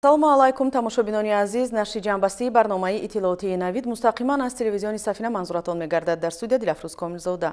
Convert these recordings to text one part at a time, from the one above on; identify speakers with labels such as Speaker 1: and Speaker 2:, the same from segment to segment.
Speaker 1: Салому алайкум, тамошобинони азиз. Нашри ҷамъбастии барномаи иттилоотии Навид мустақиман аз телевизиони Сафина манзуратон мегардад. Дар студия Дилафрӯз Комилзода.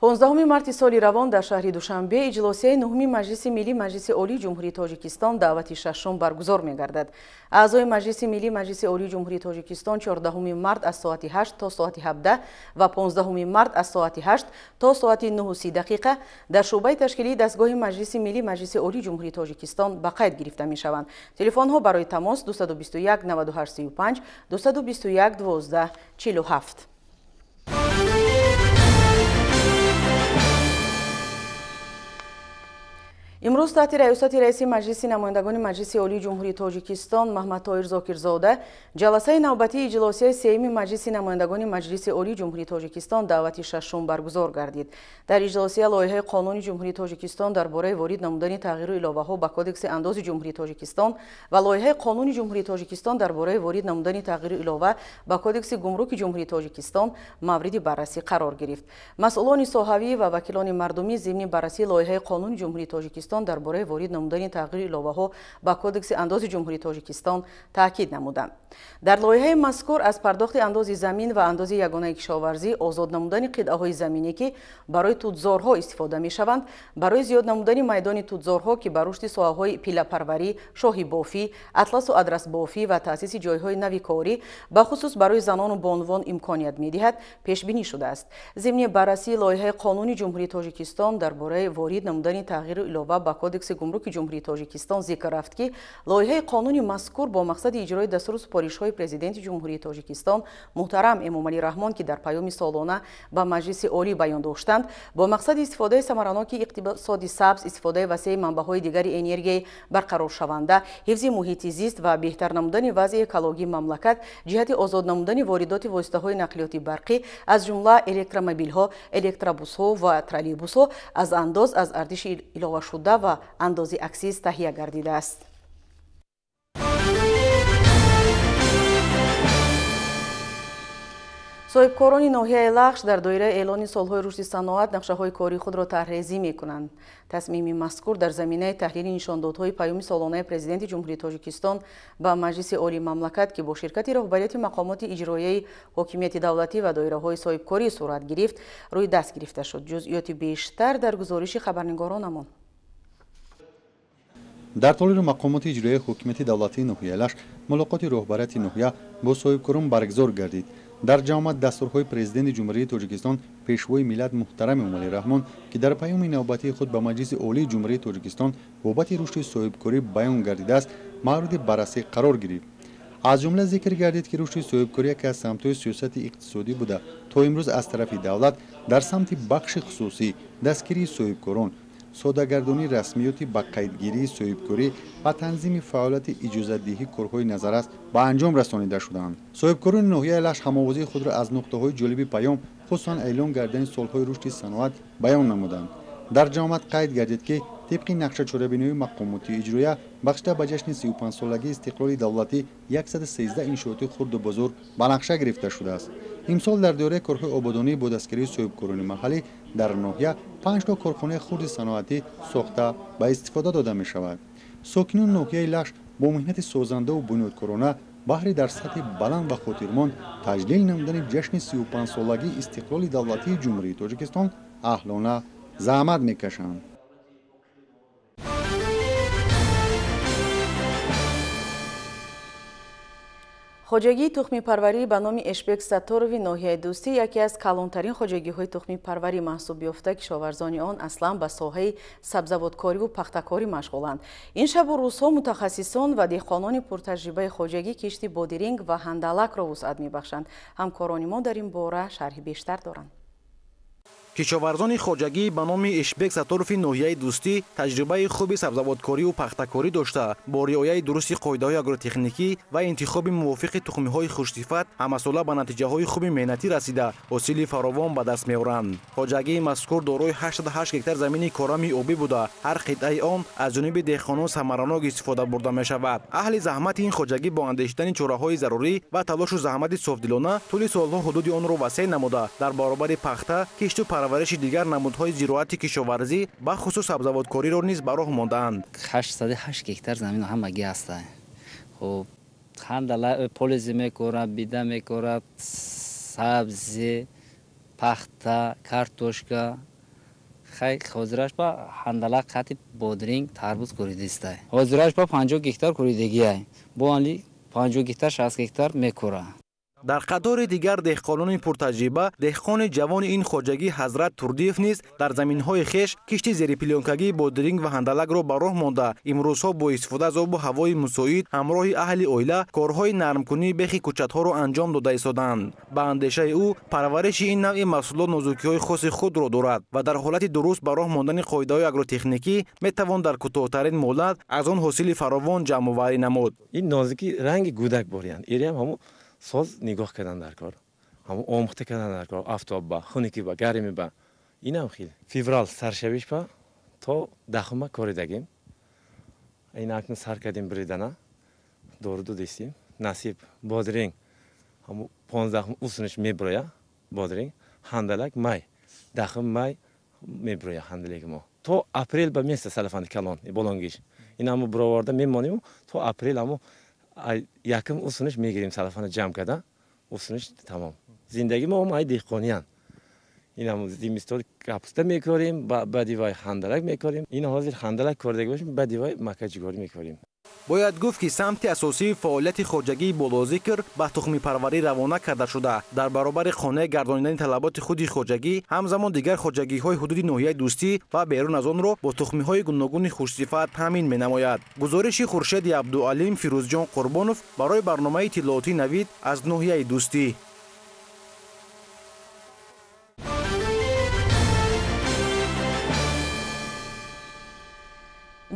Speaker 1: 15 марти соли равон дар шаҳри Душанбе иҷлосияи нуҳуми Маҷлиси Миллӣ Маҷлиси Олии Ҷумҳурии Тоҷикистон даъвати шашум баргузор мегардад. Аъзои Маҷлиси Миллӣ Маҷлиси Олии Ҷумҳурии Тоҷикистон 14 март аз соати 8 то соати 17 ва 15 март аз соати 8 то соати 9:30 дақиқа дар шӯъбаи ташкилии дастгоҳи Маҷлиси Миллӣ Маҷлиси Олии Ҷумҳурии Тоҷикистон ба қайд гирифта мешаванд. Телефонҳо барои тамос 221 98 35, 221 12 47. Имрӯз таҳти раёсати раиси Маҷлиси намояндагони Маҷлиси Олии Ҷумҳурии Тоҷикистон Маҳмадтоир Зокирзода ҷаласаи навбатии иҷлосияи сеюми Маҷлиси намояндагони Маҷлиси Олии Ҷумҳурии Тоҷикистон даъвати шашум баргузор гардид. Дар иҷлосия лоиҳаи қонуни Ҷумҳурии Тоҷикистон дар бораи ворид намудани тағйиру иловаҳо ба Кодекси андози Ҷумҳурии Тоҷикистон ва лоиҳаи қонуни Ҷумҳурии Тоҷикистон дар бораи ворид намудани тағйиру илова ба Кодекси гумруки Ҷумҳурии Тоҷикистон мавриди баррасӣ қарор гирифт. Масъулони соҳавӣ ва вакилони мардумӣ зимни баррасии лоиҳаи қонуни Ҷумҳурии Тоҷикистон дар бораи ворид намудани тағйиру иловаҳо ба Кодекси андози Ҷумҳурии Тоҷикистон таъкид намуданд. Дар лоиҳаи мазкур аз пардохти андози замин ва андози ягонаи кишоварзӣ озод намудани қитъаҳои заминӣ, ки барои тутзорҳо истифода мешаванд, барои зиёд намудани майдони тутзорҳо, ки ба рушди соҳаҳои пиллапарварӣ, шоҳибофӣ, атласу адрасбофӣ ва таъсиси ҷойҳои нави корӣ, бахусус барои занону бонувон имконият медиҳад, пешбинӣ шудааст. Зимни баррасии лоиҳаи қонуни Ҷумҳурии Тоҷикистон дар бораи ворид намудани тағйиру илова ба Кодекси гумруки Ҷумҳурии Тоҷикистон зикр рафт, ки лоиҳаи қонуни мазкур бо мақсади иҷрои дастуру супоришҳои Президенти Ҷумҳурии Тоҷикистон муҳтарам Эмомалӣ Раҳмон, ки дар паёми солона ба Маҷлиси Олӣ баён доштанд, бо мақсади истифодаи самараноки иқтисоди сабз, истифодаи васеи манбаъҳои дигари энергияи барқароршаванда, ҳифзи муҳити зист ва беҳтар намудани вазъи экологии мамлакат ҷиҳати озод намудани воридоти воситаҳои нақлиёти барқӣ, аз ҷумла электромобилҳо, электробусҳо ва троллейбусҳо аз андоз аз арзиши иловашуда ва андози аксиз таҳия гардидааст. Соҳибкорони ноҳияи Лахш дар доираи эълони солҳои рушди саноат нақшаҳои кории худро тарҳрезӣ мекунанд. Тасмими мазкур дар заминаи таҳлили нишондодҳои паёми солонаи Президенти Ҷумҳурии Тоҷикистон ба Маҷлиси Олии мамлакат, ки бо ширкати роҳбарияти мақомоти иҷроияи ҳокимияти давлатӣ ва доираҳои соҳибкорӣ сурат гирифт, рӯи даст гирифта шуд. Ҷузъиёти бештар дар гузориши хабарнигоронамон.
Speaker 2: Дар толори мақомоти иҷроияи ҳокимияти давлатии ноҳияи Лахш мулоқоти роҳбарияти ноҳия бо соҳибкорон баргузор гардид. Дар ҷамъомад дастурҳои Президенти Ҷумҳурии Тоҷикистон Пешвои миллат муҳтарам Эмомалӣ Раҳмон, ки дар паёми навбатии худ ба Маҷлиси Олии Ҷумҳурии Тоҷикистон бобати рушди соҳибкорӣ баён гардидааст, мавриди баррасӣ қарор гирифт. Аз ҷумла зикр гардид, ки рушди соҳибкорӣ яке аз самтҳои сиёсати иқтисодӣ буда, то имрӯз аз тарафи давлат дар самти бахши хусусӣ дастгирии соҳибкорон, содагардонии расмиёти ба қайдгирии соҳибкорӣ ва танзими фаъолияти иҷозатдиҳӣ корҳои назаррас ба анҷом расонида шуданд. Соҳибкорони ноҳияи Лахш ҳамовозии худро аз нуқтаҳои ҷолиби паём, хусусан эълон гардидани солҳои рушди саноат баён намуданд. Дар ҷамъомад қайд гардид, ки тибқи нақшачорабиниҳои мақомоти иҷроия бахшида ба ҷашни 35-солагии истиқлоли давлатӣ 113 иншооти хурду бузург ба нақша гирифта шудааст. Имсол дар доираи корҳои ободонӣ бо дастгирии соҳибкорони маҳаллӣ дар ноҳия 5 то корхонаи хурди саноатӣ сохта ба истифода дода мешавад. Сокинони ноҳияи Лахш бо меҳнати созандаву бунёдкорона баҳри дар сатҳи баланд ва хотирмон таҷлил намудани ҷашни 35-солагии истиқлоли давлатии Ҷумҳурии Тоҷикистон аҳлона заҳмат мекашанд.
Speaker 1: Хоҷагии тухмипарварӣ ба номи Эшбек Сатторови ноҳияи Дӯстӣ яке аз калонтарин хоҷагиҳои тухмипарварӣ маҳсуб ёфта, кишоварзони он аслан ба соҳаи сабзавоткориву пахтакорӣ машғуланд. Ин шабу рӯзҳо мутахассисон ва деҳқонони пуртаҷрибаи хоҷагӣ кишти бодиринг ва ҳандалакро вусъат мебахшанд. Ҳамкорони мо дар ин бора шарҳи бештар доранд.
Speaker 3: Кишоварзони хоҷагӣ ба номи Эшбек Сатторови ноҳияи Дӯстӣ таҷрибаи хуби сабзавоткориву пахтакорӣ дошта, бо риояи дурусти қоидаҳои агротехникӣ ва интихоби мувофиқи тухмиҳои хушсифат ҳамасола ба натиҷаҳои хуби меҳнатӣ расида, ҳосили фаровон ба даст меоранд. Хоҷагии мазкур дорои 88 гектар замини корами обӣ буда, ҳар қитъаи он аз ҷониби деҳқонон самаранок истифода бурда мешавад. Аҳли заҳмати ин хоҷагӣ бо андешидани чораҳои зарурӣ ва талошу заҳмати софдилона тӯли солҳо ҳудуди онро васеъ намуда, дар баробари пахта, кишту парвариши дигар намудҳои зироати кишоварзӣ, бахусус сабзавоткориро низ ба роҳ мондаанд.
Speaker 4: 808 гектар замин ҳамагӣ ҳаста. Хуб, ҳандала полези мекорад, бида мекорад, сабзи, пахта, картошка. Хай ҳозираш ба ҳандала қати бодринг, тарбуз коридиста. Ҳозираш ба 50 гектар коридагиай. Бо али 50 гектар, 60 гектар мекора.
Speaker 3: Дар қатори дигар деҳқонони пуртаҷриба, деҳқони ҷавони ин хоҷагӣ Ҳазрат Турдиев низ дар заминҳои хеш кишти зерипилёнкагии бодринг ва ҳандалакро ба роҳ монда, имрӯзҳо бо истифода аз обу ҳавои мусоид ҳамроҳи аҳли оила корҳои нармкунии бехи кӯчатҳоро анҷом дода истодаанд. Ба андешаи ӯ, парвариши ин навъи маҳсулот нозукиҳои хоси худро дорад ва дар ҳолати дуруст ба роҳ мондани қоидаҳои агротехникӣ метавон дар кӯтоҳтарин муҳлат аз он ҳосили фаровон ҷамъоварӣ намуд.
Speaker 5: Ин нозукӣ ранги гудак бориянд. Ириам ҳамун соз нигоҳ кардан дар кор, ҳамун омӯхта кардан дар кор, афтоб ба, хунукӣ ба, гармӣ ба. Инам хел. Феврал саршавиш ба то даҳума коридагим. Ин акну сар кардем бридана, дору додистим. Насиб бодринг ҳамун 15 усуниш меброя бодринг, ҳандалак май, 10 май меброя ҳандалеки мо. То апрел ба места салафанди калон болонгиш. Ин ҳамун бироварда мемонем то апрел ҳамун якум усуниш мегирем салафана ҷамъ карда, усуниш тамом. Зиндагӣ мо ҳам ай деҳқониян. Инам зимистон капуста мекорем, баъди вай ҳандалак мекорем. Ин ҳозир ҳандалак кордагӣ бошем, баъди вай макаҷигорӣ мекорем.
Speaker 3: Бояд гуфт, ки самти асосии фаъолияти хоҷагии болозикр ба тухмипарварӣ равона карда шуда, дар баробари қонеъ гардонидани талаботи худи хоҷагӣ, ҳамзамон дигар хоҷагиҳои ҳудуди ноҳияи Дӯстӣ ва берун аз онро бо тухмиҳои гуногуни хушсифат таъмин менамояд. Гузориши Хуршеди Абдуалим, Фирӯзҷон Қурбонов барои барномаи иттилоотии Навид аз ноҳияи Дӯстӣ.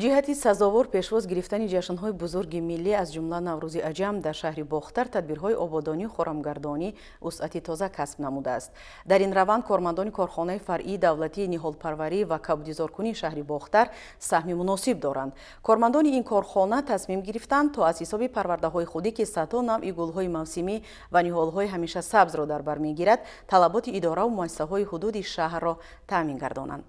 Speaker 1: Ҷиҳати сазовор пешвоз гирифтани ҷашнҳои бузурги миллӣ, аз ҷумла Наврӯзи Аҷам, дар шаҳри Бохтар тадбирҳои ободонию хорамгардонӣ вусъати тоза касб намудааст. Дар ин раванд кормандони корхонаи фаръии давлатии ниҳолпарварӣ ва кабудизоркунии шаҳри Бохтар саҳми муносиб доранд. Кормандони ин корхона тасмим гирифтанд, то аз ҳисоби парвардаҳои худӣ, ки садҳо навъи гулҳои мавсимӣ ва ниҳолҳои ҳамеша сабзро дар бар мегирад, талаботи идораву муассисаҳои ҳудуди шаҳрро таъмин гардонанд.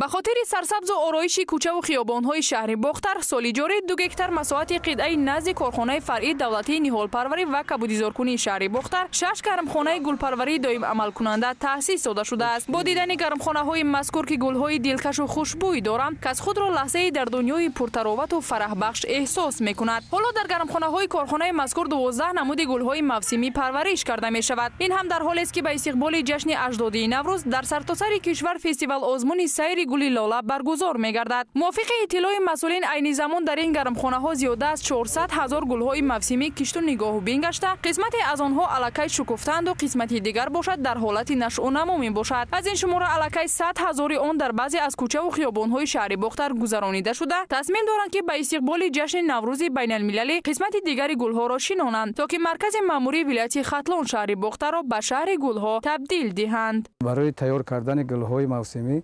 Speaker 6: Ба хотири сарсабзу ороиши кӯчаву хиёбонҳои шаҳри Бохтар соли ҷорӣ 2 гектар масоҳати қитъаи назди корхонаи фаръии давлатии ниҳолпарварӣ ва кабудизоркунии шаҳри Бохтар 6 гармхонаи гулпарварии доимамалкунанда таъсис дода шудааст. Бо дидани гармхонаҳои мазкур, ки гулҳои дилкашу хушбӯй доранд, кас худро лаҳзае дар дунёи пуртаровату фараҳбахш эҳсос мекунад. Ҳоло дар гармхонаҳои корхонаи мазкур 12 намуди гулҳои мавсимӣ парвариш карда мешавад. Ин ҳам дар ҳолест, ки ба истиқболи ҷашни аҷдодии Наврӯз дар сартосари кишвар фестивал озмуни сайри гули лола баргузор мегардад. Мувофиқи иттилои масъулин, айни замон дар ин гармхонаҳо зиёда аз 400 ҳазор гулҳои мавсимӣ кишту нигоҳубин гашта, қисмате аз онҳо аллакай шукуфтанду қисмати дигар бошад дар ҳолати нашъунамо мебошад. Аз ин шумора аллакай 100 ҳазори он дар баъзе аз кӯчаву хиёбонҳои шаҳри Бохтар гузаронида шуда, тасмим доранд, ки ба истиқболи ҷашни Наврӯзи байналмилалӣ қисмати дигари гулҳоро шинонанд, то ки маркази маъмурии вилояти Хатлон шаҳри Бохтарро ба шаҳри гулҳо табдил диҳанд.
Speaker 7: Барои тайёр кардани гулҳои мавсимӣ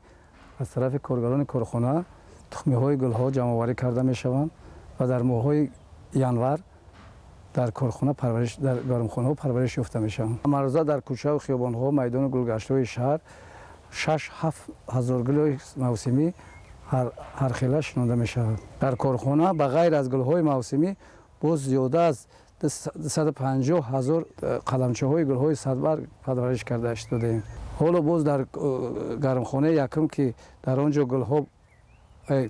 Speaker 7: аз тарафи коргарони корхона тухмиҳои гулҳо ҷамъоварӣ карда мешаванд ва дар моҳҳои январ дар корхона парвариш, дар гармхонаҳо парвариш ёфта мешаванд. Мароза дар кӯчаву хиёбонҳо, майдону гулгаштҳои шаҳр 6-7 ҳазор гули мавсимӣ ҳархела шинонда мешавад. Дар корхона ба ғайр аз гулҳои мавсимӣ боз зиёда аз 250 ҳазор қаламчаҳои гулҳои садбарг парвариш карда истодаем. Ҳоло боз дар гармхонаи якум, ки дар он ҷо гулҳо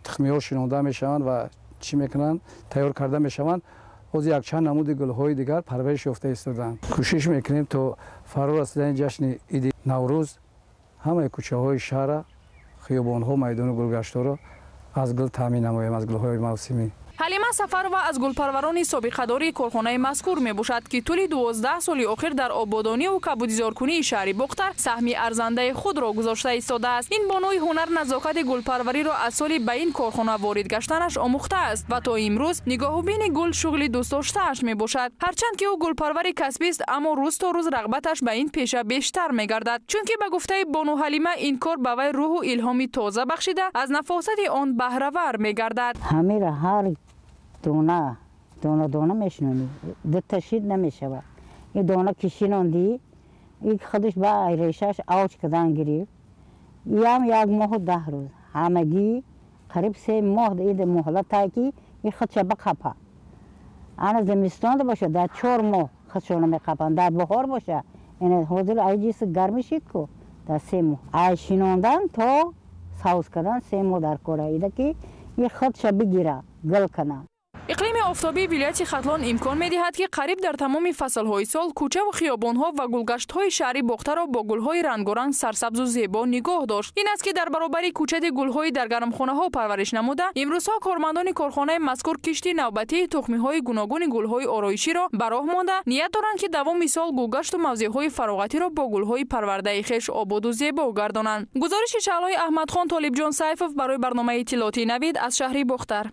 Speaker 7: тухмиҳо шинонда мешаванд ва чӣ мекунанд, тайёр карда мешаванд, боз якчанд намуди гулҳои дигар парвариш ёфта истодаанд. Кӯшиш мекунем то фаро расидани ҷашни иди Наврӯз ҳамаи кӯчаҳои шаҳра, хиёбонҳо, майдону гулгаштҳоро аз гул таъмин намоем, аз гулҳои мавсимӣ.
Speaker 6: Ҳалима Сафарова аз гулпарварони собиқадори корхонаи мазкур мебошад, ки тӯли 12 соли охир дар ободониву кабудизоркунии шаҳри Бохтар саҳми арзандаи худро гузошта истодааст. Ин бонуи ҳунар назокати гулпарвариро аз соли ба ин корхона ворид гаштанаш омӯхтааст ва то имрӯз нигоҳубини гул шуғли дӯстдоштааш мебошад. Ҳарчанд ки ӯ гулпарвари касбист, аммо рӯз то рӯз рағбаташ ба ин пеша бештар мегардад, чунки ба гуфтаи бону Ҳалима ин кор ба вай рӯҳу илҳоми тоза бахшида, аз нафосати он баҳравар мегардад.
Speaker 8: Дона дона дона мешинонӣ, дута шид намешавад. Ин дона ки шинондӣ, Ин худаш ба решаш авҷ кардан гирифт. Иам 1 моҳу 10 рӯз. Ҳамагӣ қариб 3 моҳ ида муҳлатай, ки и худша бақапа. Ана зимистонда боша, дар 4 моҳ худшона меқапанд. Дар баҳор боша, ина ҳозир айҷиси гармӣ шид ку, дар 3 моҳ ай шинондан то савз кардан 3 моҳ дар кора ида, ки и худша бигира, гул кана.
Speaker 6: Иқлими офтобии вилояти Хатлон имкон медиҳад, ки қариб дар тамоми фаслҳои сол кӯчаву хиёбонҳо ва гулгаштҳои шаҳри Бохтарро бо гулҳои рангоранг сарсабзу зебо нигоҳ дошт. Ин аст, ки дар баробари кӯчати гулҳои дар гармхонаҳо парвариш намуда, имрӯзҳо кормандони корхонаи мазкур кишти навбатии тухмиҳои гуногуни гулҳои ороиширо ба роҳ монда, ният доранд, ки давоми сол гулгашту мавзеъҳои фароғатиро бо гулҳои парвардаи хеш ободу зебо гардонанд. Гузориши Шаҳлои Аҳмадхон, Толибҷон Сайфов барои барномаи иттилоотии «Навид» аз шаҳри Бохтар.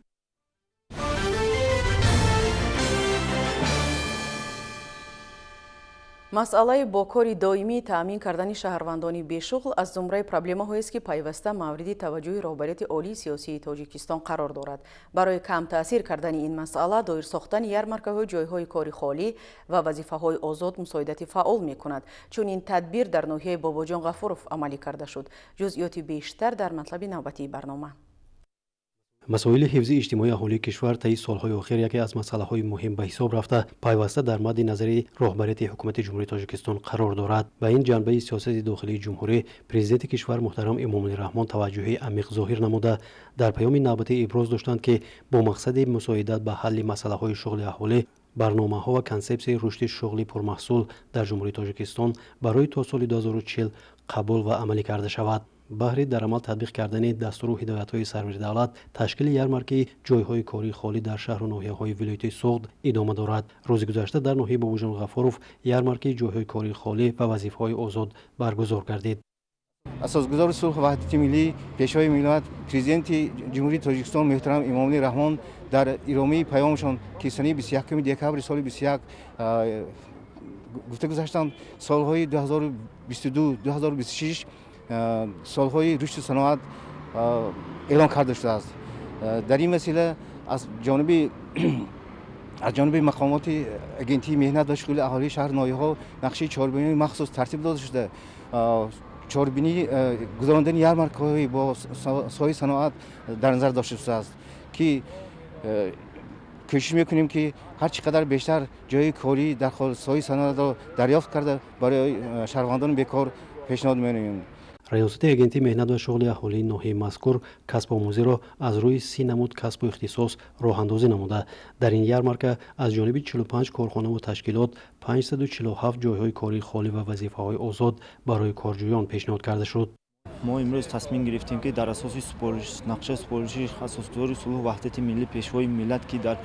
Speaker 1: Масъалаи бо кори доимӣ таъмин кардани шаҳрвандони бешуғл аз зумраи проблемаҳоест, ки пайваста мавриди таваҷҷӯҳи роҳбарияти олии сиёсии Тоҷикистон қарор дорад. Барои камтаъсир кардани ин масъала доир сохтани ярмаркаҳои ҷойҳои кори холӣ ва вазифаҳои озод мусоидати фаъол мекунад. Чунин тадбир дар ноҳияи Бобоҷон Ғафуров амалӣ карда шуд. Ҷузъиёти бештар дар матлаби навбатии барнома.
Speaker 9: Масоили ҳифзи иҷтимоии аҳолии кишвар таи солҳои охир яке аз масъалаҳои муҳим ба ҳисоб рафта, пайваста дар мадди назари роҳбарияти ҳукумати Ҷумҳурии Тоҷикистон қарор дорад. Ба ин ҷанбаи сиёсати дохилии ҷумҳурӣ Президенти кишвар муҳтарам Эмомалӣ Раҳмон таваҷҷӯҳи амиқ зоҳир намуда, дар паёми навбатӣ иброз доштанд, ки бо мақсади мусоидат ба ҳалли масъалаҳои шуғли аҳолӣ барномаҳо ва консепсияи рушди шуғли пурмаҳсул дар Ҷумҳурии Тоҷикистон барои то соли 2040 қабул ва амалӣ карда шавад. Баҳри дар амал татбиқ кардани дастуру ҳидоятҳои сарвари давлат ташкили ярмаркаи ҷойҳои кории холӣ дар шаҳру ноҳияҳои вилояти Суғд идома дорад. Рӯзи гузашта дар ноҳияи Бобоҷон Ғафуров ярмаркаи ҷойҳои кории холӣ ва вазифаҳои озод баргузор гардид.
Speaker 10: Асосгузори сулҳу ваҳдати миллӣ, Пешвои миллат, Президенти Ҷумҳурии Тоҷикистон муҳтарам Эмомалӣ Раҳмон дар иромаи паёмашон, ки санаи 21 декабри соли 21 гуфта гузаштанд, солҳои 2022 2026 солҳои рушди саноат эълон карда шудааст. Дар ин васила аз ҷониби мақомоти Агентии меҳнат ва шуғли аҳолии шаҳру ноҳияҳо нақшаи чорабиниҳои махсус тартиб дода шуда, чорабинӣ гузарондани ярмаркаҳои бо соҳаи саноат дар назар дошта шудааст, ки кӯшиш мекунем, ки ҳар чӣ қадар бештар ҷойи корӣ дар соҳаи саноатро дарёфт карда, барои шаҳрвандони бекор пешниҳод менамоем.
Speaker 9: Раёсати Агентии меҳнат ва шуғли аҳолии ноҳияи мазкур касбомӯзиро аз рӯи 30 намуд касбу ихтисос роҳандозӣ намуда, дар ин ярмарка аз ҷониби 45 корхонаву ташкилот 547 ҷойҳои кории холӣ ва вазифаҳои озод барои корҷӯён пешниҳод карда шуд.
Speaker 11: Мо имрӯз тасмим гирифтем, ки дар асоси нақшаи супориши Асосгузори сулҳу ваҳдати миллӣ, Пешвои миллат, ки дар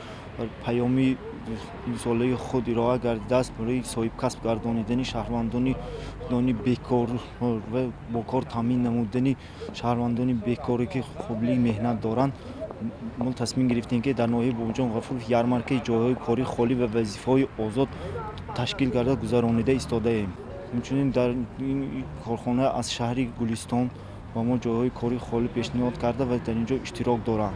Speaker 11: паёми имсолаи худ ироа гардидааст, барои соҳибкасб гардонидани шаҳрвандони бекор ва бо кор таъмин намудани шаҳрвандони бекоре, ки қобили меҳнат доранд, мо тасмим гирифтем, ки дар ноҳияи Бобоҷон Ғафуров ярмаркаи ҷойҳои кории холӣ ва вазифаҳои озод ташкил карда, гузаронида истодаем. Инчунин дар ин корхона аз шаҳри Гулистон ба мо ҷойҳои кори холӣ пешниҳод карда ва дар ин ҷо иштирок доранд.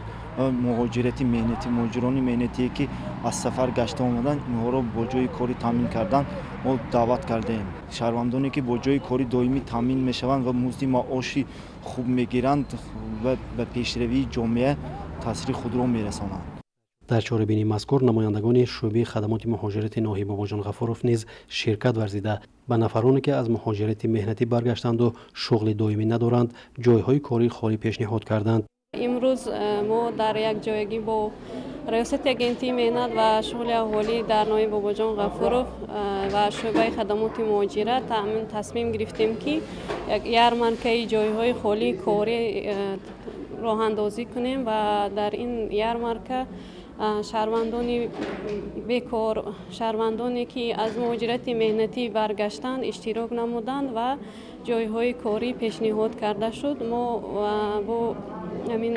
Speaker 11: Муҳоҷирати меҳнатӣ, муҳоҷирони меҳнатие, ки аз сафар гашта омаданд, инҳоро бо ҷойи корӣ таъмин кардан мо даъват кардаем. Шаҳрвандоне, ки бо ҷойи кори доимӣ таъмин мешаванд ва музди маоши хуб мегиранд ва ба пешравии ҷомеа таъсири худро мерасонанд.
Speaker 9: Дар чорабинии мазкур намояндагони шӯъбаи хадамоти муҳоҷирати ноҳияи Бобоҷон Ғафуров низ ширкат варзида, ба нафароне, ки аз муҳоҷирати меҳнатӣ баргаштанду шуғли доимӣ надоранд, ҷойҳои кории холӣ пешниҳод карданд.
Speaker 12: Имрӯз мо дар якҷоягӣ бо Раёсати Агентии меҳнат ва шуғли аҳолӣ дар ноҳияи Бобоҷон Ғафуров ва шӯъбаи хадамоти муҳоҷират тасмим гирифтем, ки ярмаркаи ҷойҳои холии корӣ роҳандозӣ кунем ва дар ин ярмарка шаҳрвандони бекор, шаҳрвандоне, ки аз муҳоҷирати меҳнатӣ баргаштанд, иштирок намуданд ва ҷойҳои корӣ пешниҳод карда шуд. Мо бо ҳамин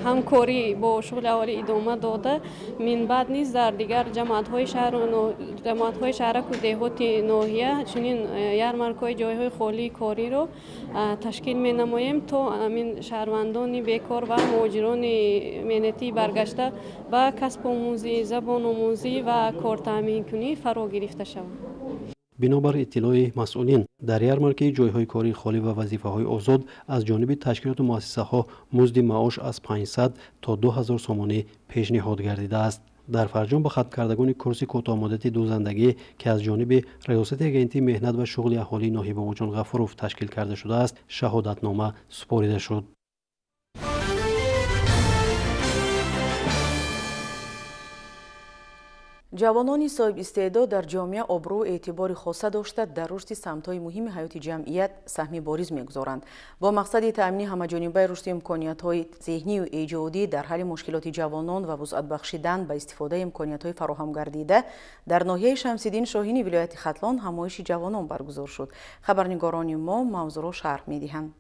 Speaker 12: ҳамкорӣ бо шуғли аҳолӣ идома дода, минбаъд низ дар дигар ҷамоатҳои шаҳраку деҳоти ноҳия чунин ярмаркаҳои ҷойҳои холии кориро ташкил менамоем, то ҳамин шаҳрвандони бекор ва муҳоҷирони меҳнатӣ баргашта ба касбомӯзӣ, забономӯзӣ ва кортаъминкунӣ фаро гирифта шаванд.
Speaker 9: Бинобар иттилои масъулин, дар ярмаркаи ҷойҳои кории холӣ ва вазифаҳои озод аз ҷониби ташкилоту муассисаҳо музди маош аз 500 то 2000 сомонӣ пешниҳод гардидааст. Дар фарҷом ба хатмкардагони курси кӯтоҳмуддати дӯзандагӣ, ки аз ҷониби Раёсати Агентии меҳнат ва шуғли аҳолии ноҳияи Бобоҷон Ғафуров ташкил карда шудааст, шаҳодатнома супорида шуд.
Speaker 1: Ҷавонони соҳибистеъдод дар ҷомеа обрӯу эътибори хоса дошта, дар рушди самтҳои муҳими ҳаёти ҷамъият саҳми бориз мегузоранд. Бо мақсади таъмини ҳамаҷонибаи рушди имкониятҳои зеҳнию эҷодӣ дар ҳалли мушкилоти ҷавонон ва вусъат бахшидан ба истифодаи имкониятҳои фароҳамгардида, дар ноҳияи Шамсиддин Шоҳини вилояти Хатлон ҳамоиши ҷавонон баргузор шуд. Хабарнигорони мо мавзӯъро шарҳ медиҳанд.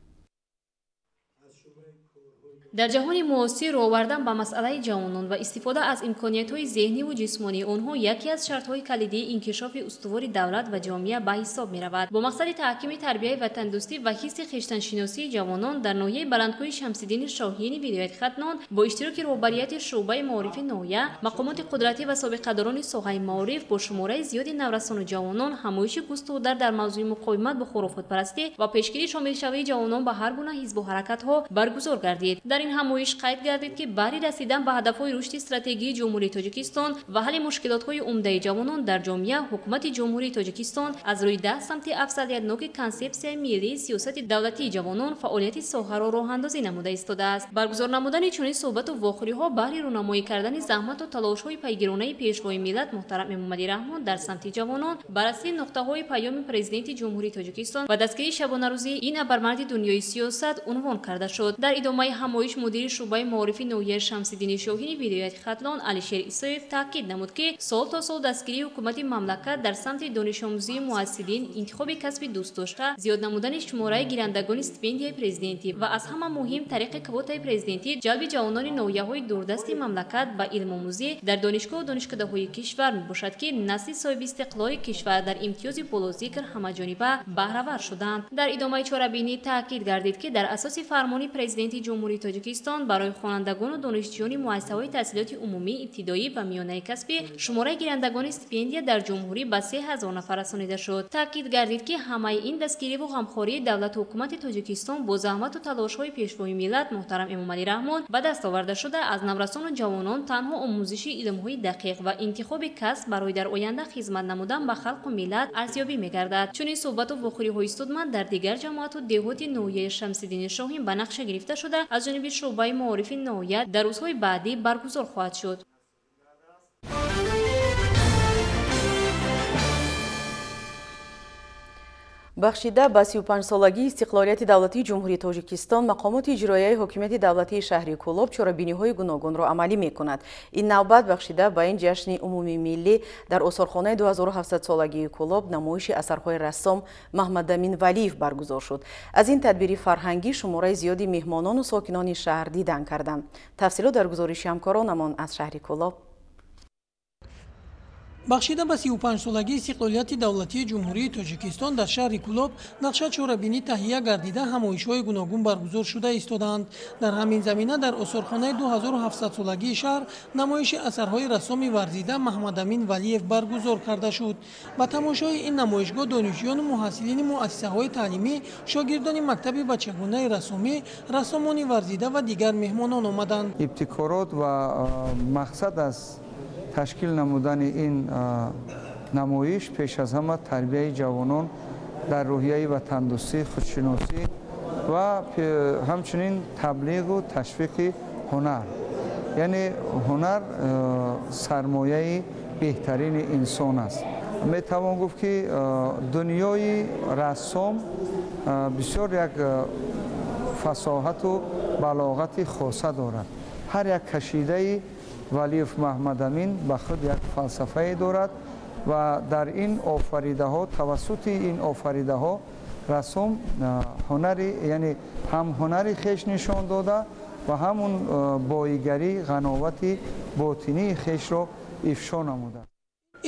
Speaker 13: Дар ҷаҳони муосир рӯ овардан ба масъалаи ҷавонон ва истифода аз имкониятҳои зеҳниву ҷисмонии онҳо яке аз шартҳои калидии инкишофи устувори давлат ва ҷомеа ба ҳисоб меравад. Бо мақсади таҳкими тарбияи ватандӯстӣ ва ҳисси хештаншиносии ҷавонон дар ноҳияи баландкӯҳи Шамсиддини Шоҳини вилояти Хатлон бо иштироки роҳбарияти шӯъбаи маорифи ноҳия, мақомоти қудратӣ ва собиқадорони соҳаи маориф бо шумораи зиёди наврасону ҷавонон ҳамоиши густурда дар мавзӯи муқовимат бо хурофотпарастӣ ва пешгирии шомилшавии ҷавонон ба ҳар гуна ҳизбу ҳаракатҳо баргузор гардид. Дар ин ҳамоиш қайд гардид, ки баҳри расидан ба ҳадафҳои рушди стратегии Ҷумҳурии Тоҷикистон ва ҳалли мушкилотҳои умдаи ҷавонон дар ҷомеа, Ҳукумати Ҷумҳурии Тоҷикистон аз рӯи 10 самти афзалиятноки консепсияи миллии сиёсати давлатии ҷавонон фаъолияти соҳаро роҳандозӣ намуда истодааст. Баргузор намудани чунин суҳбату вохӯриҳо баҳри рӯнамоӣ кардани заҳмату талошҳои пайгиронаи Пешвои миллат муҳтарам Эмомалӣ Раҳмон дар самти ҷавонон, баррасии нуқтаҳои паёми Президенти Ҷумҳурии Тоҷикистон ва дастгирии шабонарӯзии ин абармарди дунёи сиёсат унвон карда шуд. Дар идомаи ҳамоиш мудири шӯъбаи маорифи ноҳияи Шамсиддини Шоҳини вилояти Хатлон Алишер Исоев таъкид намуд, ки сол то сол дастгирии ҳукумати мамлакат дар самти донишомӯзии муассилин, интихоби касби дӯстдошта, зиёд намудани шумораи гирандагони стипендияи президентӣ ва аз ҳама муҳим тариқи квотаи президентӣ ҷалби ҷавонони ноҳияҳои дурдасти мамлакат ба илмомӯзӣ дар донишгоҳу донишкадаҳои кишвар мебошад, ки насли соҳибистиқлоли кишвар дар имтиёзи болозикр ҳамаҷониба баҳравар шуданд. Дар идомаи чорабинӣ таъкид гардид, ки дар асоси фармони Президенти Ҷумҳурии Тоҷикистон барои хонандагону донишҷӯёни муассисаҳои таҳсилоти умумӣ, ибтидоӣ ва миёнаи касбӣ шумораи гирандагони стипендия дар ҷумҳурӣ ба 3000 нафар расонида шуд. Таъкид гардид, ки ҳамаи ин дастгириву ғамхории давлату ҳукумати Тоҷикистон бо заҳмату талошҳои Пешвои миллат муҳтарам Эмомалӣ Раҳмон ба даст оварда шуда, аз наврасону ҷавонон танҳо омӯзиши илмҳои дақиқ ва интихоби касб барои дар оянда хизмат намудан ба халқу миллат арзёбӣ мегардад. Чунин суҳбату вохӯриҳои судманд дар дигар ҷамоату деҳоти ноҳияи Шамсиддини Шоҳин ба нақша гирифта шуда, аз ҷониби шӯъбаи маорифи ноҳия дар рӯзҳои баъдӣ баргузор хоҳад шуд.
Speaker 1: Бахшида ба 35-солагии истиқлолияти давлатии Ҷумҳурии Тоҷикистон, мақомоти иҷроияи ҳокимияти давлатии шаҳри Кӯлоб чорабиниҳои гуногунро амалӣ мекунад. Ин навбат бахшида ба ин ҷашни умумимиллӣ дар осорхонаи 2700-солагии Кӯлоб намоиши асарҳои рассом Маҳмадамин Валиев баргузор шуд. Аз ин тадбири фарҳангӣ шумораи зиёди меҳмонону сокинони шаҳр дидан карданд. Тафсилот дар гузориши ҳамкоронамон аз шаҳри Кӯлоб.
Speaker 14: Бахшида ба 35-солагии истиқлолияти давлатии Ҷумҳурии Тоҷикистон дар шаҳри Кӯлоб нақша чорабинӣ таҳия гардида, ҳамоишҳои гуногун баргузор шуда истодаанд. Дар ҳамин замина дар осорхонаи 2700-солагии шаҳр намоиши асарҳои рассоми варзида Маҳмадамин Валиев баргузор карда шуд. Ба тамошои ин намоишгоҳ донишҷӯёну муҳассилини муассисаҳои таълимӣ, шогирдони мактаби бачагонаи рассомӣ, рассомони варзида ва дигар меҳмонон омаданд.
Speaker 15: Ибтикорот ва мақсад аз ташкил намудани ин намоиш пеш аз ҳама тарбияи ҷавонон дар рӯҳияи ватандӯстӣ, худшиносӣ ва ҳамчунин таблиғу ташвиқи ҳунар. Яъне ҳунар сармояи беҳтарини инсон аст. Метавон гуфт, ки дунёи рассом бисёр як фасоҳату балоғати хоса дорад. Ҳар як кашидаи Валиев Маҳмадамин ба худ як фалсафае дорад ва дар ин офаридаҳо, тавассути ин офаридаҳо рассом ҳунари, яъне ҳам ҳунари хеш нишон дода ва ҳамун боигарӣ, ғановати ботинии хешро ифшо намуда.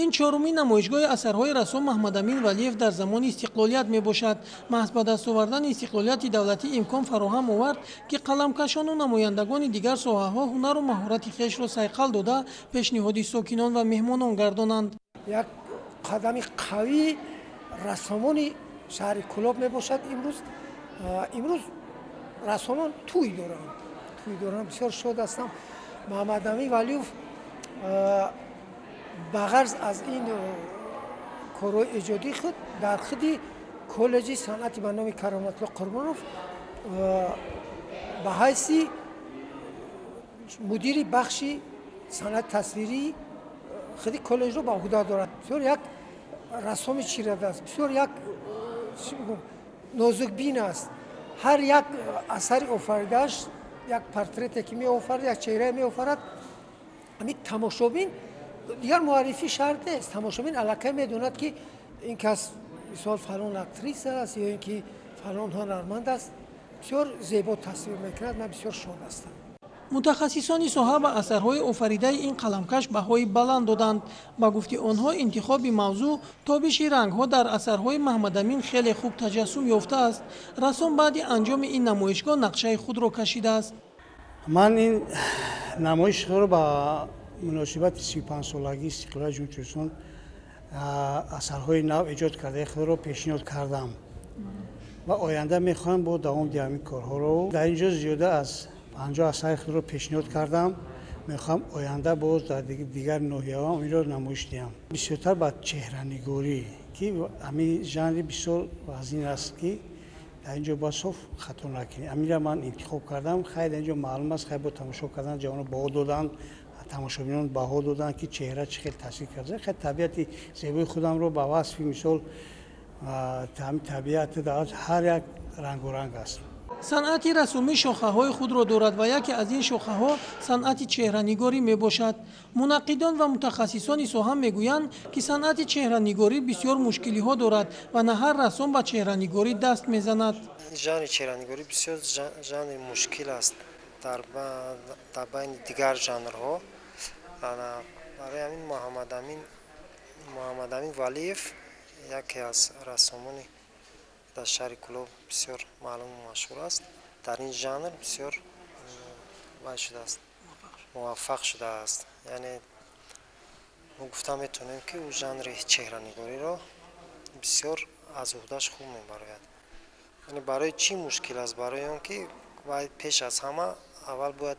Speaker 14: Ин чорумин намоишгоҳи асарҳои рассом Маҳмадамин Валиев дар замони истиқлолият мебошад. Маҳз ба даст овардани истиқлолияти давлатӣ имкон фароҳам овард, ки қаламкашону намояндагони дигар соҳаҳо ҳунару маҳорати хешро сайқал дода, пешниҳоди сокинон ва меҳмонон гардонанд.
Speaker 16: Як қадами қавӣ рассомони шаҳри Кӯлоб мебошад. Имрӯз рассомон тӯй доранд. Бисёр шод ҳастам. Маҳмадамин Валиев ба ғарз аз ин корҳои эҷодии худ дар худи коллеҷи санъати ба номи Кароматулло Қурбонов ба ҳайси мудири бахши санъати тасвирии худи коллеҷро ба уҳда дорад. Бисёр як рассоми чирада аст, бисёр як нозукбин аст. Ҳар як асари офаридааш, як портрете ки меофарад, як чеҳрае меофарад, ҳамин тамошобин дигар муаррифӣ шарт нест. Тамошобин аллакай медонад, ки ин кас мисол фалон актриса аст ё ин ки фалон ҳунарманд аст. Бисёр зебо тасвир мекунад. Ман бисёр шод ҳастам.
Speaker 14: Мутахассисони соҳа ба асарҳои офаридаи ин қаламкаш баҳои баланд доданд. Ба гуфти онҳо, интихоби мавзӯъ, тобиши рангҳо дар асарҳои Маҳмадамин хеле хуб таҷассум ёфтааст. Рассом баъди анҷоми ин намоишгоҳ нақшаи худро кашидааст.
Speaker 17: Ман ин намоишро ба муносибати 35-солагии истиқлолияти Ҷумҳурии Тоҷикистон асарҳои нав эҷод кардаи худро пешниҳод кардам ва оянда мехоҳам бо давом диҳам ин корҳоро. Дар ин ҷо зиёда аз 50 асари худро пешниҳод кардам. Мехоҳам оянда боз дар дигар ноҳияҳо инро намоиш диҳам. Бисёртар ба чеҳранигорӣ, ки ҳамин жанри бисёр вазин аст, ки дар ин ҷо бояд соф хато накунӣ. Ҳаминро ман интихоб кардам. Хайр, дар ин ҷо маълум аст, хайр бо тамошо кардан ҷавонон баҳо доданд, тамошобинон баҳо доданд, ки чеҳра чӣ хел таъсир карда. Хайр, табиати зебои худамро ба васфи мисол табиат дар ҳар як рангу ранг аст.
Speaker 14: Санъати расомӣ шохаҳои худро дорад ва яке аз ин шохаҳо санъати чеҳранигорӣ мебошад. Мунаққидон ва мутахассисони соҳа мегӯянд, ки санъати чеҳранигорӣ бисёр мушкилиҳо дорад ва на ҳар рассом ба чеҳранигорӣ даст мезанад.
Speaker 18: Жанри чеҳранигорӣ бисёр жанри мушкил аст дар байни дигар жанрҳо. Барои ҳамин Муҳаммадамин Валиев яке аз рассомони дар шаҳри Кӯлоб бисёр маълуму машҳур аст. Дар ин жанр бисёр вай шудааст, муваффақ шудааст. Яъне мо гуфта метавонем, ки ӯ жанри чеҳранигориро бисёр аз уҳдаш хуб мебарояд. Яъне барои чӣ мушкил аст? Барои он ки вай пеш аз ҳама аввал бояд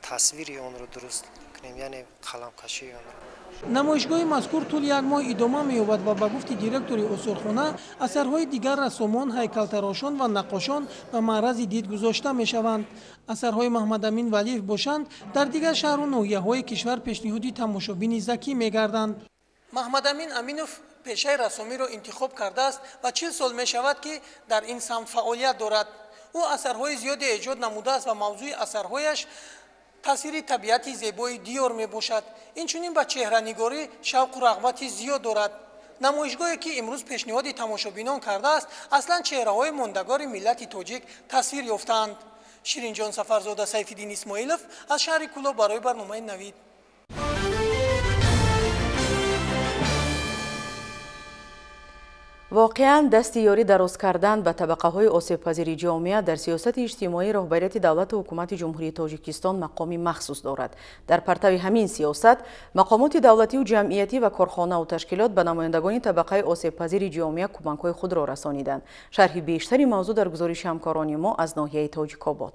Speaker 18: тасвири онро дуруст кунем, яъне қаламкашии онро.
Speaker 14: Намоишгоҳи мазкур тӯли як моҳ идома меёбад ва ба гуфти директори осорхона, асарҳои дигар рассомон, ҳайкалтарошон ва наққошон ба маърази дид гузошта мешаванд. Асарҳои Маҳмадамин Валиев бошанд, дар дигар шаҳру ноҳияҳои кишвар пешниҳоди тамошобини закӣ мегарданд. Маҳмадамин Аминов пешаи рассомиро интихоб кардааст ва 40 сол мешавад, ки дар ин самт фаъолият дорад. Ӯ асарҳои зиёде эҷод намудааст ва мавзӯи асарҳояш тасвири табиати зебои диёр мебошад. Инчунин ба чеҳранигорӣ шавқу рағбати зиёд дорад. Намоишгоҳе ки имрӯз пешниҳоди тамошобинон кардааст, аслан чеҳраҳои мондагори миллати тоҷик тасвир ёфтаанд. Ширинҷон Сафарзода, Сайфиддин Исмоилов аз шаҳри Кӯлоб барои барномаи Навид.
Speaker 1: Воқеан, дасти ёрӣ дароз кардан ба табақаҳои осебпазири ҷомеа дар сиёсати иҷтимоии роҳбарияти давлату ҳукумати Ҷумҳурии Тоҷикистон мақоми махсус дорад. Дар партави ҳамин сиёсат мақомоти давлативу ҷамъиятӣ ва корхонаву ташкилот ба намояндагони табақаи осебпазири ҷомеа кӯмакҳои худро расониданд. Шарҳи бештари мавзӯъ дар гузориши ҳамкорони мо аз ноҳияи Тоҷикобод.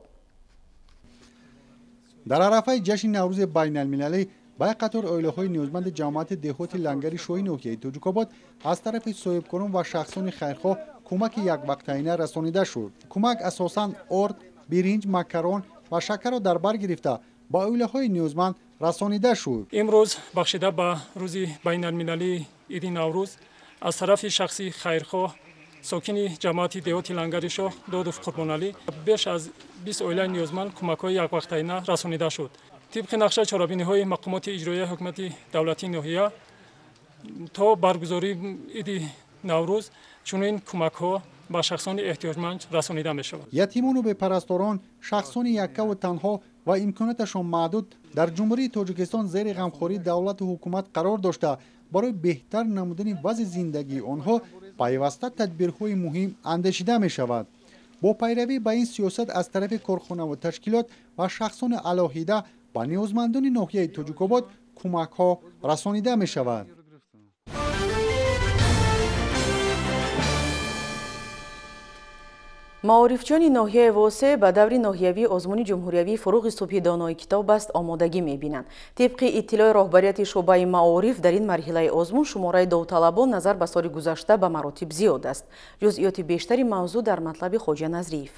Speaker 2: Дар арафаи ҷашни Наврӯзи байналмилалӣ ба як қатор оилаҳои ниёзманди ҷамоати деҳоти Лангари Шоҳи ноҳияи Тоҷикобод аз тарафи соҳибкорон ва шахсони хайрхоҳ кӯмаки яквақтаина расонида шуд. Кӯмак асосан орд, биринҷ, макарон ва шакарро дар бар гирифта ба оилаҳои ниёзманд расонида шуд.
Speaker 19: Имрӯз бахшида ба рӯзи байналмилалии иди Наврӯз аз тарафи шахси хайрхоҳ, сокини ҷамоати деҳоти Лангари Шоҳ Додов Қурбоналӣ беш аз 20 оилаи ниёзманд кӯмакҳои яквақтаина расонида шуд. Тибқи нақшаи чорабиниҳои мақомоти иҷроияи ҳукумати давлатии ноҳия то баргузории иди Наврӯз чунин кӯмакҳо ба шахсони эҳтиёҷманд расонида мешавад.
Speaker 2: Ятимону бепарасторон, шахсони яккаву танҳо ва имконоташон маҳдуд дар Ҷумҳурии Тоҷикистон зери ғамхории давлату ҳукумат қарор дошта, барои беҳтар намудани вазъи зиндагии онҳо пайваста тадбирҳои муҳим андешида мешавад. Бо пайравӣ ба ин сиёсат аз тарафи корхонаву ташкилот ва шахсони алоҳида ба ниёзмандони ноҳияи Тоҷикобод кӯмакҳо расонида мешавад.
Speaker 1: Маорифчиёни ноҳияи Восе ба даври ноҳиявии озмуни ҷумҳуриявии фуруғи субҳи донои китоб аст омодагӣ мебинанд. Тибқи иттилои роҳбарияти шӯъбаи маориф, дар ин марҳилаи озмун шумораи довталабон назар ба соли гузашта ба маротиб зиёд аст. Ҷузъиёти бештари мавзӯъ дар матлаби Хоҷа Назриев.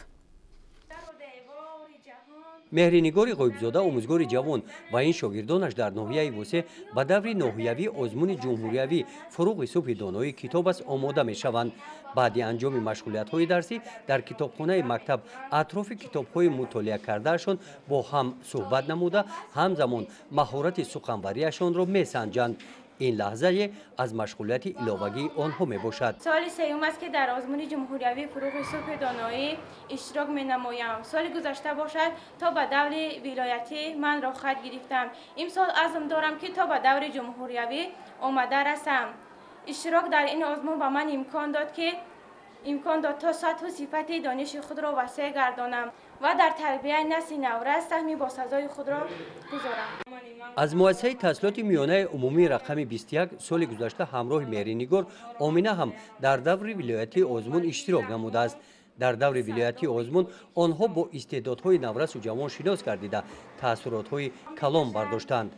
Speaker 20: Меҳринигори Ғоибзода омӯзгори ҷавон ва ин шогирдонаш дар ноҳияи Восе ба даври ноҳиявии озмуни ҷумҳуриявӣ фуруғи субҳи донои китоб аст омода мешаванд. Баъди анҷоми машғулиятҳои дарсӣ дар китобхонаи мактаб атрофи китобҳои мутолиа кардаашон бо ҳам суҳбат намуда, ҳамзамон маҳорати суханварияшонро месанҷанд. Ин лаҳзае аз машғулияти иловагии онҳо мебошад.
Speaker 21: Соли сеюм аст, ки дар озмуни ҷумҳуриявии фуруғи субҳи доноӣ иштирок менамоям. Соли гузашта бошад, то ба даври вилоятӣ ман роҳхат гирифтам. Имсол азм дорам, ки то ба даври ҷумҳуриявӣ омада расам. Иштирок дар ин озмун ба ман имкон дод то сатҳу сифати дониши худро васеъ гардонам ва дар тарбияи насли наврас саҳми босазои худро гузорам.
Speaker 20: Аз муассисаи таҳсилоти миёнаи умумии рақами 21 соли гузашта ҳамроҳи Меҳринигор Омина ҳам дар даври вилоятии озмун иштирок намудааст. Дар даври вилоятии озмун онҳо бо истеъдодҳои наврасу ҷавон шинос гардида, таассуротҳои калон бардоштанд.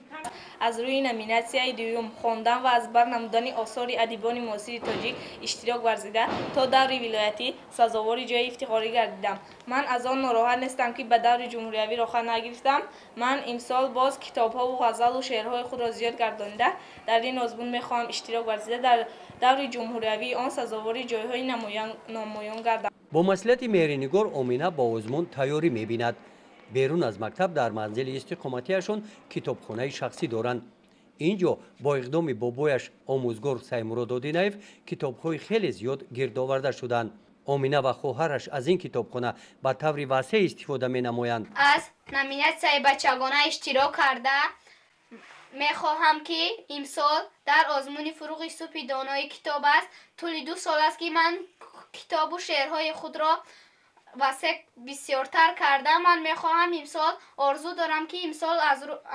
Speaker 22: Аз рӯи номинатсияи дуюм хондан ва аз бар намудани осори адибони муосири тоҷик иштирок варзида, то даври вилоятӣ сазовори ҷои ифтихорӣ гардидам. Ман аз он нороҳат нестам, ки ба даври ҷумҳуриявӣ роҳхат нагирифтам. Ман имсол боз китобҳову ғазалу шеърҳои худро зиёд гардонида, дар ин озмун мехоҳам иштирок варзида, дар даври ҷумҳуриявии он сазовори ҷойҳои намоён гардам.
Speaker 20: Бо маслиҳати Меҳринигор Омина ба озмун тайёрӣ мебинад. Берун аз мактаб дар манзили истиқоматиашон китобхонаи шахсӣ доранд. Ин ҷо бо иқдоми бобояш омӯзгор Саймурод Одинаев китобҳои хеле зиёд гирдоварда шуданд. Омина ва хоҳараш аз ин китобхона ба таври васеъ истифода менамоянд.
Speaker 23: Аз номинатсияи бачагона иштирок карда мехоҳам, ки имсол дар озмуни фуруғи субҳи донои китоб аст. Тӯли 2 сол аст, ки ман китобу шеърҳои худро васеъ бисёртар кардам. Ман мехоҳам имсол, орзу дорам, ки имсол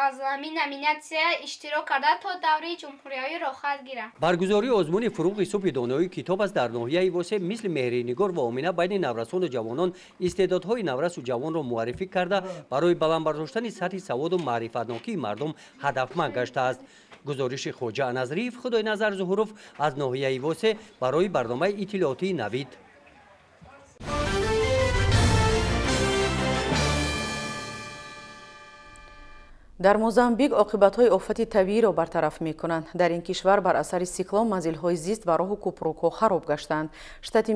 Speaker 23: аз ҳамин номинатсия иштирок карда то даври ҷумҳуриявӣ роҳхат гирам.
Speaker 20: Баргузории озмуни фуруғи субҳи донои китоб аст дар ноҳияи Восе мисли Меҳринигор ва Омина байни наврасону ҷавонон истеъдодҳои наврасу ҷавонро муаррифӣ карда, барои баланд бардоштани сатҳи саводу маърифатнокии мардум ҳадафманд гаштааст. Гузориши Хоҷа Назриев, Худойназар Зуҳуров аз ноҳияи Восе барои барномаи иттилоотии Навид.
Speaker 1: Дар Мозамбик оқибатҳои офати табииро бартараф мекунанд. Дар ин кишвар бар асари сиклон манзилҳои зист ва роҳу кӯпрукҳо хароб гаштанд. Штати